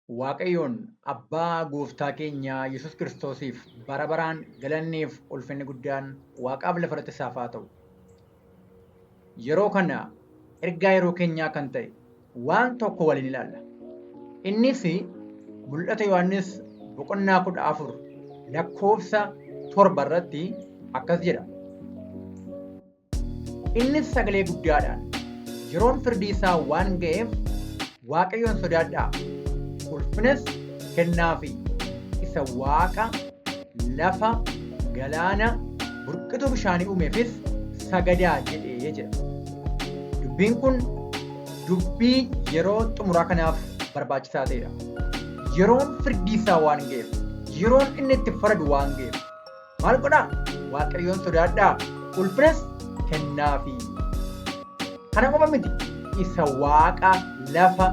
Waaqayyoon Abbaa Gooftaa keenya Yesus Kiristoosiif bara baraan galanniif ulfinni guddaan Waaqaaf lafa irratti isaaf haa ta'u. Yeroo kana ergaa yeroo keenyaa kan ta'e waan tokko waliin ilaalla. Innis Mul'ata Yohaannis boqonnaa 14 lakkoofsa 7 irratti akkas jedha. Innis sagalee guddaadhaan, Yeroon firdii isaa waan ga'eef Waaqayyoon sodaadhaa, ulfinas kennaafii, isa waaqa, lafa, galaana, burqituu bishaanii uumeefis sagadaa jedhe jedha. Dubbiin kun dubbii yeroo xumuraa kanaaf barbaachisaa ta'edha. Yeroon firdii isaa waan ga'eef, yeroon inni itti faradu waan ga'eef, Maal godhaa? Waaqayyoon sodaadhaa, ulfinas kennaafii. Kana qofa miti, isa waaqa, lafa,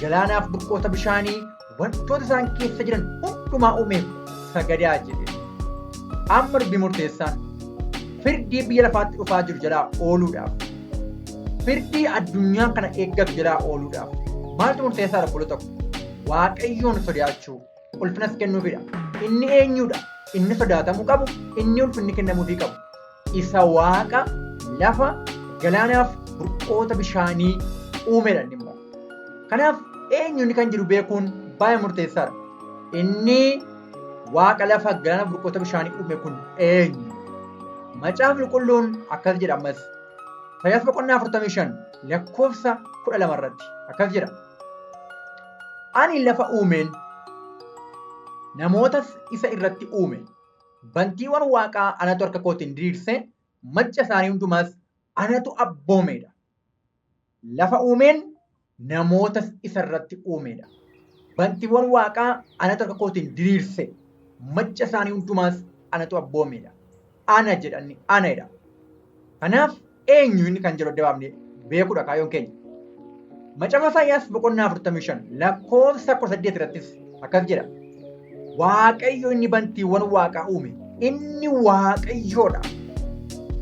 galaanaaf burqoota bishaanii, wantoota isaan keessa jiran hundumaa uumeef sagadaa jedhe. Amma dubbii murteessaan firdii biyya lafaatti dhufaa jiru jalaa ooluudhaaf, firdii addunyaa kana eeggatu jalaa ooluudhaaf maaltu murteessaadha obboloota ko? Waaqayyoon sodaachuu. ulfinas kennuufidha. Inni eenyudha? Inni sodaatamuu qabu, inni ulfinni kennamuufii qabu. Isa waaqa, lafa, galaanaaf burqoota bishaanii uumedha inni immoo. Kanaaf eenyu inni kan jiru beekuun baay'ee murteessaadha. Inni waaqa lafa galaana burqoota bishaanii uume kun eenyu? Macaafni qulqulluun akkas jedha ammas. Isaayyaas boqonnaa 45 lakkoofsa 12 irratti akkas jedha. Ani lafa uumeen, namootas isa irratti uume. Bantiiwwan waaqaa anatu harka kootiin diriirse, macca isaanii hundumaas anatu abboomeedha. Lafa uumeen, namootas isa irratti uumeedha. Bantiiwwan waaqaa anatu harka kootiin diriirse, macca isaanii hundumaas anatu abboomeedha. Ana jedha inni, ana jedha. Kanaaf eenyu inni kan jedhu adda baafnee beekuudha kaayyoon keenya. Macaafa Isaayyaas boqonnaa 45 lakkoofsa 18 irrattis akkas jedha. Waaqayyo inni bantiiwwan waaqaa uume inni Waaqayyoodha.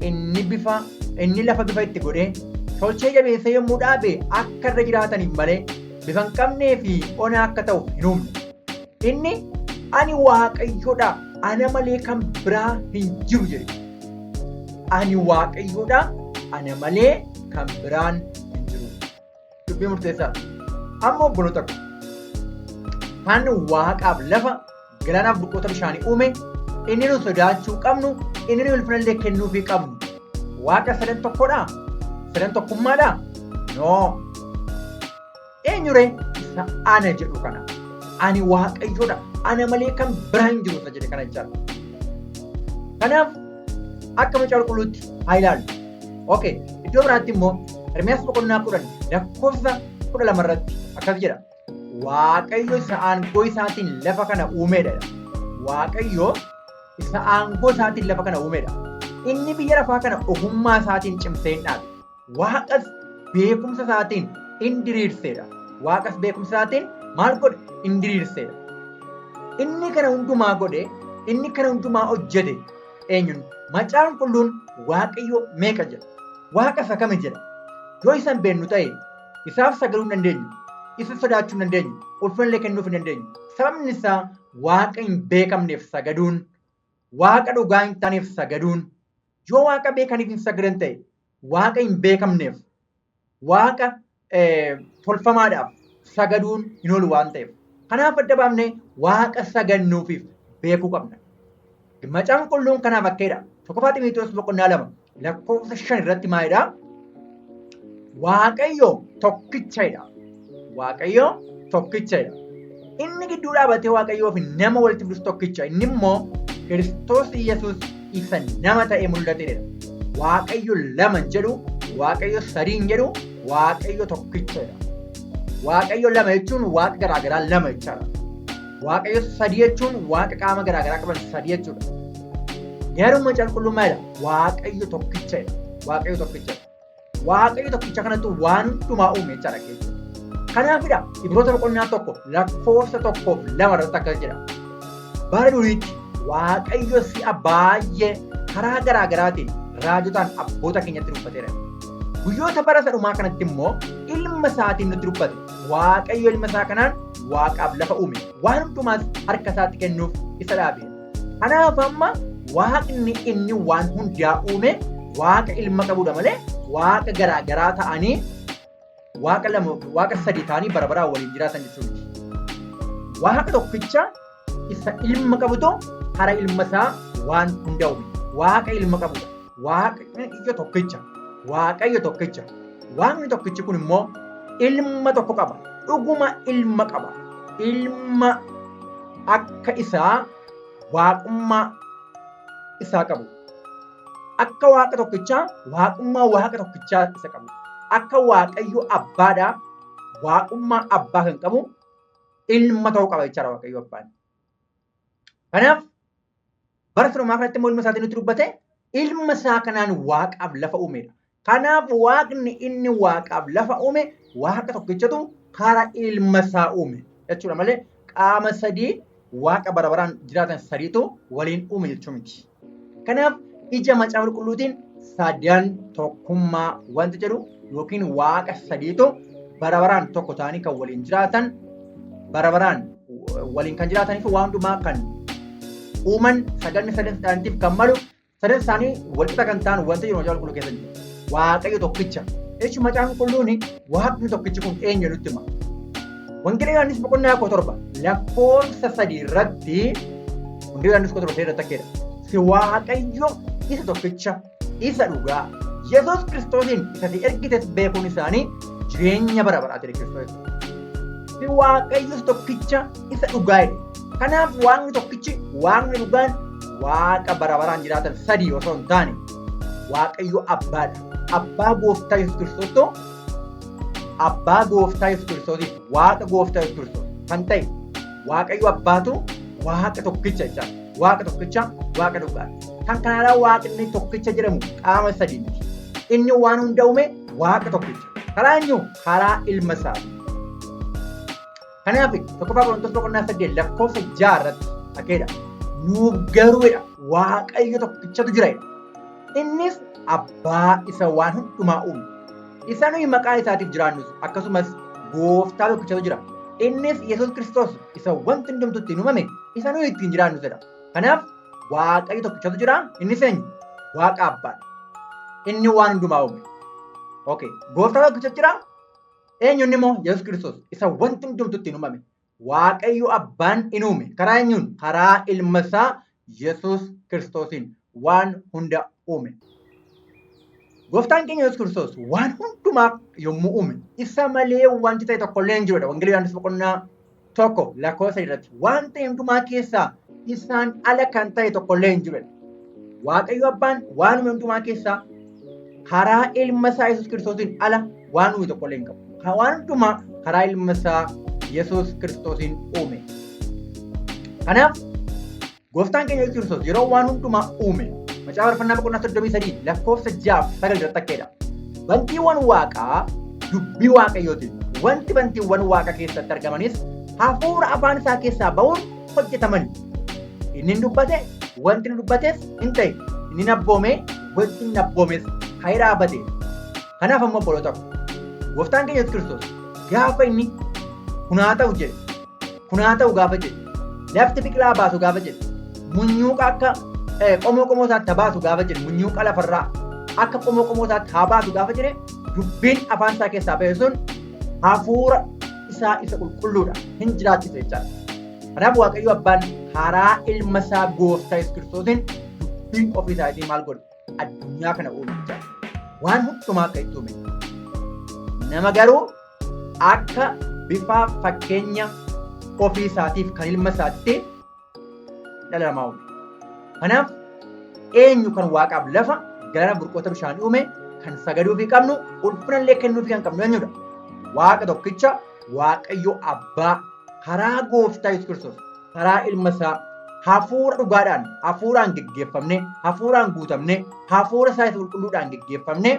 Inni bifa inni lafa bifa itti godhee tolchee jabeessee yommuu dhaabe akka irra jiraataniif malee bifa hin qabnee fi ona akka ta'u hin uumne. Inni ani Waaqayyoodha ana malee kan biraa hin jiru jedhe. Ani Waaqayyoodha ana malee kan biraan hin jiru. Dubbii murteessaadha. Amma obboloota ko kan waaqaaf lafa galaanaaf burqoota bishaanii uume inni nu sodaachuu qabnu inni nu ulfinallee kennuufii qabnu waaqa sadan tokkodha sadan tokkummaadha noo Eenyuree isa ana jedhu kana? Ani Waaqayyoodha, ana malee kan biraa hin jiru isa jedhe kana jechaadha. Kanaaf akka macaafa qulqulluutti haa ilaallu. Okay, iddoo biraatti immoo Ermiyaas boqonnaa 10 lakkoofsa 12 irratti akkas jedha. Waaqayyo isa aangoo isaatiin lafa kana uumeedha. Waaqayyo isa aangoo isaatiin lafa kana uumeedha. Inni biyya lafaa kana ogummaa isaatiin cimsee hin dhaabe. Waaqas beekumsa isaatiin in diriirseedha. Waaqas beekumsa isaatiin maal godhe? In diriirseedha. Inni kana hundumaa godhe, inni kana hundumaa hojjete eenyuun? Macaafni qulqulluun Waaqayyo meeqa jedha? Waaqa isa kami jedha? Yoo isa hin beeknu ta'e isaaf sagaduu hin dandeenyu, isa sodaachuu hin dandeenyu, ulfina illee kennuuf hin dandeenyu. Sababni isaa Waaqa hin beekamneef sagaduun, Waaqa dhugaa hin taaneef sagaduun, yoo Waaqa beekaniif hin sagadan ta'e Waaqa hin beekamneef, Waaqa tolfamaadhaaf sagaduun hin oolu waan ta'eef. Kanaaf adda baafnee Waaqa sagannuufiif beekuu qabna. Macaafni qulqulluun kanaaf akkeedha. Tokkoffaa Ximootiyoos boqonnaa 2 lakkoofsa 5 irratti maalidha? Waaqayyo tokkichadha. Waaqayyo tokkichadha. Inni gidduu dhaabatee Waaqayyoo fi nama walitti fidus tokkicha. Inni immoo Kiristoos Iyyasuus isa nama ta'ee mul'atedha. Waaqayyo lama hin jedhu, Waaqayyo sadii hin jedhu, Waaqayyo tokkichadha. Waaqayyo lama jechuun waaqa garaagaraa lama jechaadha. Waaqayyo sadii jechuun waaqa qaama garaagaraa qaban sadii jechuudha. Garuu macaafa qulqulluun maalidha? Waaqayyo tokkichadha. Waaqayyo tokkichadha. Waaqayyo tokkicha kanattu waan hundumaa uume jechaadha keessa. Kanaafidha Ibroota boqonnaa 1 lakkoofsa 1 fi 2 irratti akkas jedha. Bara duriitti Waaqayyo si'a baay'ee karaa garaa garaatiin raajotaan abboota keenyatti dubbateera. Guyyoota bara isa dhumaa kanatti immoo ilma isaatiin nutti dubbate. Waaqayyo ilma isaa kanaan waaqaaf lafa uume. Waan hundumaas harka isaatti kennuuf isa dhaabe. Kanaaf amma waaqni inni waan hundaa uume waaqa ilma qabudha malee waaqa garaa garaa ta'anii waaqa lama waaqa sadii ta'anii bara baraan waliin jiraatan jechuudha. Waaqa tokkicha isa ilma qabutu karaa ilma isaa waan hunda uume. Waaqa ilma qabudha. Waaqayyo tokkicha. Waaqayyo tokkicha. Waaqni tokkichi kun immoo ilma tokko qaba. Dhuguma ilma qaba. Ilma akka isaa waaqummaa isaa qabu. Akka waaqa tokkichaa waaqummaa waaqa tokkichaa isa qabu. Akka waaqayyo abbaadhaa waaqummaa abbaa kan qabu ilma ta'uu qaba jechaadha waaqayyo abbaan. Kanaaf bara sanumaa kanatti immoo ilma isaatiin nutti dubbate ilma isaa kanaan waaqaaf lafa uumedha. Kanaaf waaqni inni waaqaaf lafa uume waaqa tokkichatu karaa ilma isaa uume jechuudha malee qaama sadii waaqa bara baraan jiraatan sadiitu waliin uume jechuu miti. Kanaaf ija macaafa qulqulluutiin sadan tokkummaa wanti jedhu yookiin waaqa sadiitu bara baraan tokko ta'anii kan waliin jiraatan bara baraan waliin kan jiraatanii fi waan hundumaa kan uuman saganni sadan isaaniitiif kan malu sadan isaanii walqixa kan ta'an wanta jiru macaafa qulqulluu keessa jiru. Waaqayyo tokkicha. Jechuun macaafni qulqulluun waaqni tokkichi kun eenyu nutti hima. Wangeela Yohaannis boqonnaa 17 lakkoofsa 3 irratti Wangeela Yohaannis 17 irratti akkeedha. Si Waaqayyo isa tokkicha isa dhugaa Yesuus Kiristoosiin isa si ergites beekuun isaanii jireenya bara baraa jedhe Kiristoos. Si Waaqayyo isa tokkicha isa dhugaa jedhe. Kanaaf waaqni tokkichi waaqni dhugaan waaqa bara baraan jiraatan sadii osoo hin taane Waaqayyo abbaadha. Abbaa gooftaa Yesuus Kiristoostoo abbaa gooftaa Yesuus Kiristoosiif waaqa gooftaa Yesuus Kiristoos kan ta'e Waaqayyo abbaatu waaqa tokkicha jechaadha. Waaqa tokkicha waaqa dhugaadha. Kan kanaalaa waaqni tokkicha jedhamu qaama sadii miti. Inni waan hunda uume waaqa tokkicha. Karaa eenyu? Karaa ilma isaa. Kanaaf tokkoffaa Qorontos boqonnaa 8 lakkoofsa 6 irratti akkeedha. Nuuf garuudha Waaqayyo tokkichatu jira jedha. Innis abbaa isa waan hundumaa uume. Isa nuyi maqaa isaatiif jiraannus akkasumas gooftaa tokkichatu jira. Innis Yesuus Kiristoos isa wanti hundumtu ittiin uumame isa nuyi ittiin jiraannus jedha. Kanaaf Waaqayyo tokkichatu jira. Innis eenyu? Waaqa abbaadha. Inni waan hundumaa uume. Okay. Gooftaa tokkichatu jira. Eenyu inni immoo? Yesuus Kiristoos isa wanti hundumtu ittiin uumame. Waaqayyo abbaan in uume. Karaa eenyuun? Karaa ilma isaa Yesuus Kiristoosiin waan hunda uume. Gooftaan keenya Yesuus Kiristoos waan hundumaa yommuu uume isa malee wanti ta'e tokko illee hin jirudha. Wangeela Yohaannis boqonnaa 1 lakkoofsa irratti waan ta'e hundumaa keessaa isaan ala kan ta'e tokko illee hin jirudha. Waaqayyo abbaan waan uume hundumaa keessaa karaa ilma isaa Yesuus Kiristoosiin ala waan uume tokko illee hin qabu. Waan hundumaa karaa ilma isaa Yesuus Kiristoosiin uume. Kanaaf gooftaan keenya Yesuus Kiristoos yeroo waan hundumaa uume macaafa faarfannaa boqonnaa 33 lakkoofsa 6 fi 9 irratti akkeedha. Bantiiwwan waaqaa dubbii waaqayyootiin wanti bantiiwwan waaqa keessatti argamanis hafuura afaan isaa keessaa ba'uun hojjetaman. Inni hin dubbate wanti inni dubbates hin ta'e. Inni hin abboome wanti inni abboomes ka'ee dhaabate. Kanaaf ammoo obboloota ko gooftaan keenya Yesuus Kiristoos gaafa inni kun haa ta'u jedhe kun haa ta'u gaafa jedhe lafti biqilaa baasu gaafa jedhe munyuuqa akka qomoo qomoo isaatti haa baasu gaafa jedhe munyuuqa lafarraa akka qomoo qomoo isaatti haa baasu gaafa jedhe dubbiin afaan isaa keessaa ba'e sun hafuura isaa isa qulqulluudha hin jiraachise jechaadha. Kanaaf Waaqayyo abbaan karaa ilma isaa gooftaa Yesuus Kiristoosiin dubbiin ofii isaatiin maal godhe? Addunyaa kana uume jechaadha. Waan hundumaa akka itti uume. Nama garuu akka bifa fakkeenya ofii isaatiif kan ilma isaatti dhala namaa uume. Kanaaf eenyu kan waaqaaf lafa galaana burqoota bishaanii uume kan sagaduufii qabnu ulfina illee kennuufii kan qabnu eenyudha? Waaqa tokkicha Waaqayyo Abbaa karaa gooftaa Yesuus Kiristoos karaa ilma isaa hafuura dhugaadhaan hafuuraan geggeeffamne hafuuraan guutamne hafuura isaa isa qulqulluudhaan geggeeffamne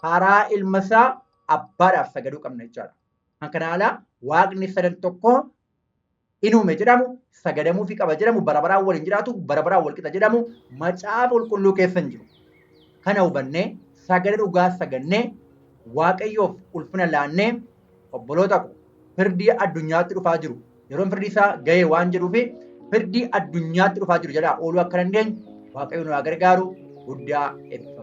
karaa ilma isaa abbaadhaaf sagaduu qabna jechaadha. Kan kana alaa waaqni sadan tokko in uume jedhamu sagadamuufii qaba jedhamu bara baraan waliin jiraatu bara baraan wal qixa jedhamu macaafa qulqulluu keessa hin jiru. Kana hubannee sagada dhugaa sagannee Waaqayyoof ulfina laannee obboloota ko firdii addunyaatti dhufaa jiru Yeroon firdii isaa ga'e waan jedhuufi firdii addunyaatti dhufaa jiru jalaa ooluu akka dandeenyu Waaqayyo nu haa gargaaru. Guddaa eebbifama.